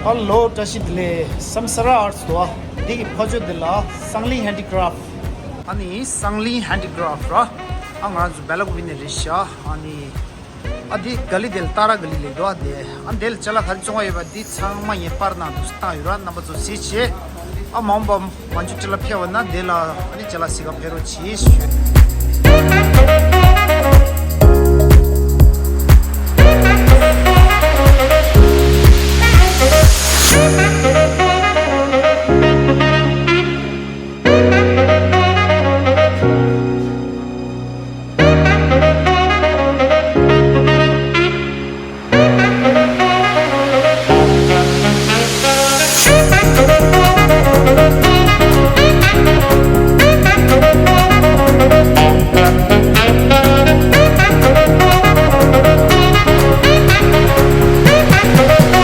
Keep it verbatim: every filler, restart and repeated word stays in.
ཧེ་ལོ། བཀྲ་ཤིས་བདེ་ལེགས། སམ་ས་ར་ཨར་ཚི་དོ། འདི་གི་ཕ་ཇོ་འདི་ལ་སང་ལིང་ཧན་ཌི་ཀ་རབ། ཨ་ནི་སང་ལིང་ཧན་ཌི་ཀ་རབ་ར། ཨ་ང་རང་ཚོ་སྦེ་ལ་ཀུ་པི་ནས་རེད་ཤག་ཨ་ནི་ཨ་འདི་ག་ལི་དེ་ལ་ཏཱ་ར་ག་ལི་ལེགས་འདུག་ཨ་འདི་ཨ་འདི་ལ་ཅ་ལག་ག་རེ་བཙོང་བ་ཡོད་པ་འདི་ཚང་མ་ངས་པར་ནང་དུ་བཏང་ཡོད་ར། རྣམ་པ་ཚོ་གཟིགས་བྱེད། ཨ་མ་འོངས་པ་མ་འཇུ་ཏི་ལ་ཕེབས་པ་ན་འདི་ལ་ཨ་ནི་ཅ་ལག་གཟིགས་ག་ཕེབས་རོགས་གྱིས་ཞུ།